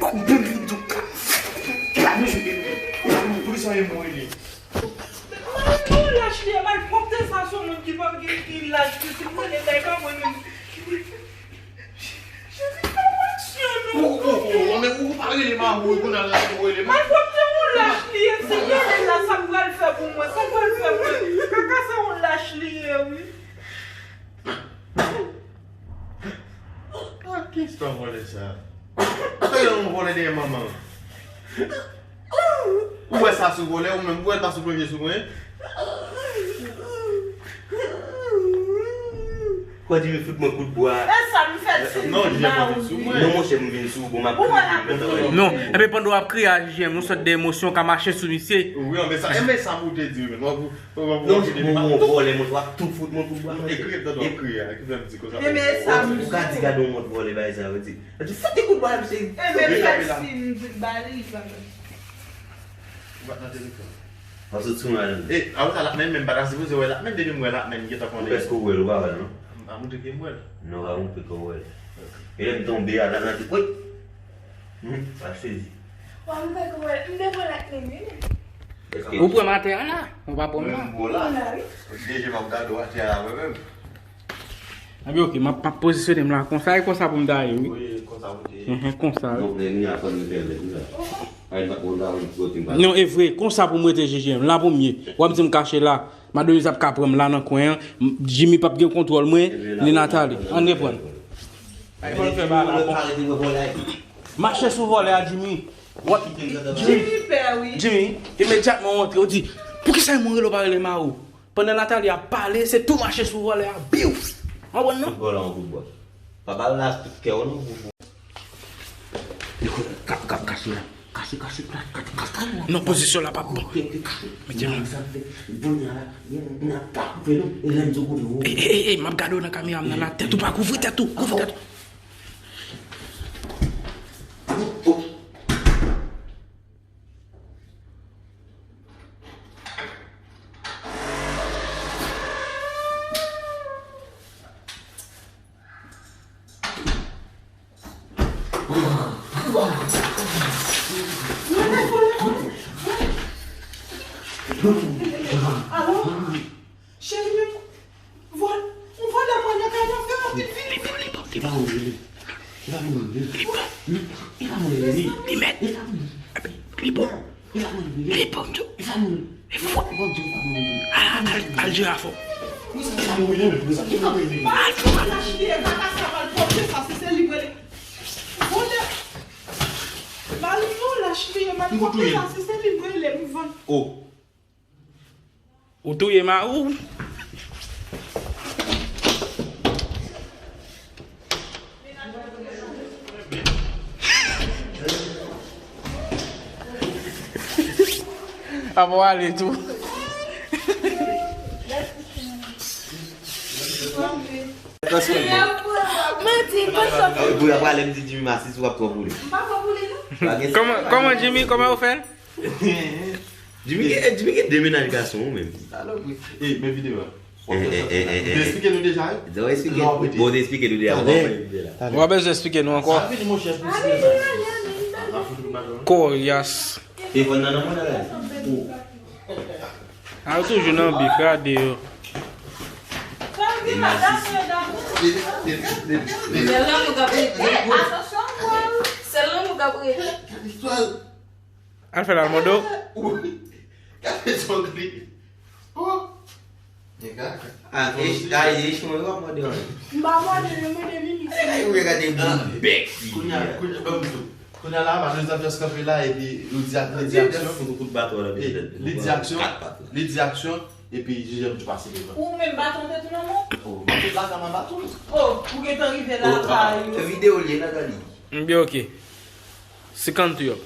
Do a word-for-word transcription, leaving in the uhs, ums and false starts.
Bon, bon, bon, bon. Poukisa w ye mwen li? Malpwòpte sa se yon moun ki pa gen, ki laj, ki si mwen, e bay pa mwen menm. Jezi, fè yon aksyon, non. Ou, ou, ou, ou, men ou pa rele Mawou, ou konn al rele, ou rele Mawou. Malpwòpte yon lach li ye, se rele la, sa pral fè pou mwen, sa pral fè mwen. Kaka se yon lach li ye, wi. Ah, ki istwa vòlè sa? Sa yon vòlè dèyè manman. Ou wè sa sou vòlè, ou menm, ou wè l pa sou plonje sou mwen? Kwa di mi fout mwen kout bwa. E sa m fè ti non, Jijèm pa vin sou mwen. Non, monchè, m vin sou ou, bon, m ap kriye. Non, epi pandan w ap kriye a Jijèm, yon sòt de emosyon ka mache sou misye. Wi, men sa, men sa pou te di, men w ap, w ap, w ap, non, se pou yon vòlè, mwen, w ap tou fout mwen kout bwa, mwen. Ekri, tande w ap kriye a, ki fè m di konsa. Ou ka di gade yon mòd vòlè, bay sa, yo di. Yo di, fout li kout bwa, misye. E men fè si m di ba li, li pa mwen. Ou pa t nan telefòn. Ou sot sou mwen. E, apre sa, l ap menm, menm pa ta sipoze wè l ap menm, depi m wè l ap menm, m gentan konnen. Ou prèske wè l, ou pa wè l, non? M pa montre ke m wè l. Non, pa montre ke w wè l. E lè m tonbe a, la, nan ti, wi! Hmm, pa sezi. Wa, m fèk wè l, m te pran l ak men, wi. Ou pran m atè a la, ou pa pran m la. Mwen, m la, wi. Deje m ap gade w atè a la, mwen menm. Anben, oke, m ap, m ap pozisyone m la konsa, e konsa pou m ta ye, wi. Wi, konsa pou te ye. Enhen, konsa. Non, men ni a fò nou fè lè, wi la. Ay, m pa konn ta wè kote m pa. Non, e vre, konsa pou m rete Jijèm, la pou m ye. W ap di m kache la. Madomiz ap ka pran m la nan kwen an. M, Jimmy p ap gen kontwòl mwen, ni Nathalie. Ann reprann. Ay, fò n fè bagay la, bon. Mache sou vòlè a, Jimmy. W ap, Jimmy, Jimmy pè, wi. Jimmy, imedyatman w antre, w di, poukisa yon moun rele w pa rele Mawou? Pandan Nathalie ap pale, se tou mache sou vòlè a, biw! Ou konprann, non? Vòlè an kout bwa. Pa ba l la tout kè w, non, pou, pou. Li konnen, kap, kap, kache la. Kache, kache, kache, kache, kache la. Non, pozisyon la p ap bon. Oke, oke, kache. Mete men. Sa fè, bon, la, n ap pa koupe, non. E lè m di w koupe, w. E, e, e, e, m ap gade w nan kamera, m nan la tèt ou, pa kouvri tèt ou, kouvri tèt ou. Oh, oh. Alo? Cheri, men, vòl, yon vòlè pran nan kay la, fè rapid, vini, vini. Li pa mouri, li. Li pa mouri, li. Li pa mouri, li. Li mèt. Li pa mouri. Li bon. Li pa mouri, li. Li bon, Djo. Li pa mouri. Li fò. Bon, Djo pa mouri, li. Al, al, al, al jere afè w. Wi, sa pa mouri, non, wi, sa pa mouri, li. Al fè w. Lach li ye, kaka sa, malpwòpte sa, si se li m rele. Vòlè. Ba li non, lach li ye, malpwòpte sa, si se li m rele, m vann. Oh. Ou touye Mawou? Ap wale tou. Pou y ap wale, m di Jimmy Masis, w ap twò boule. Pa gen sa. Kòman, kòman Jimmy, kòman ou fè l? Jimmy gen, Jimmy gen de mennaj gason, ou menm. Salopri. E, men videyo a. W ap fè sa. Ou te eksplike nou deja, wi? Bon, ou te eksplike nou deja. W ap bezwen eksplike nou ankò. Sa vini, monchè, pou eksplike sa. Koryas. Telefòn nan nan mwen la. A, yo toujou nan bif, gade yo. Se lanmou k ap rete. Se lanmou k ap rete. Al fè l al mòde w. Gade zong li. Oh. Nèg la. Ah, e, ah, e chimè w ap mòde w. M pa mòde, m mande Mimi. Ay, ou regade boul bèk li. Kounye a, kounye a, ban m di w. Kounye a la, Marie Xavier kanpe la, epi yo di ak, li di aksyon. Kout baton la, li di aksyon, li di aksyon, epi J J M tou pase devan. Ou menm baton te tou nan men w? Oh, m te la, kama baton. Oh, ou gentan rive la, ba yo. Fè videyo li, Nathalie. M byen, ok. Senkant tou yo.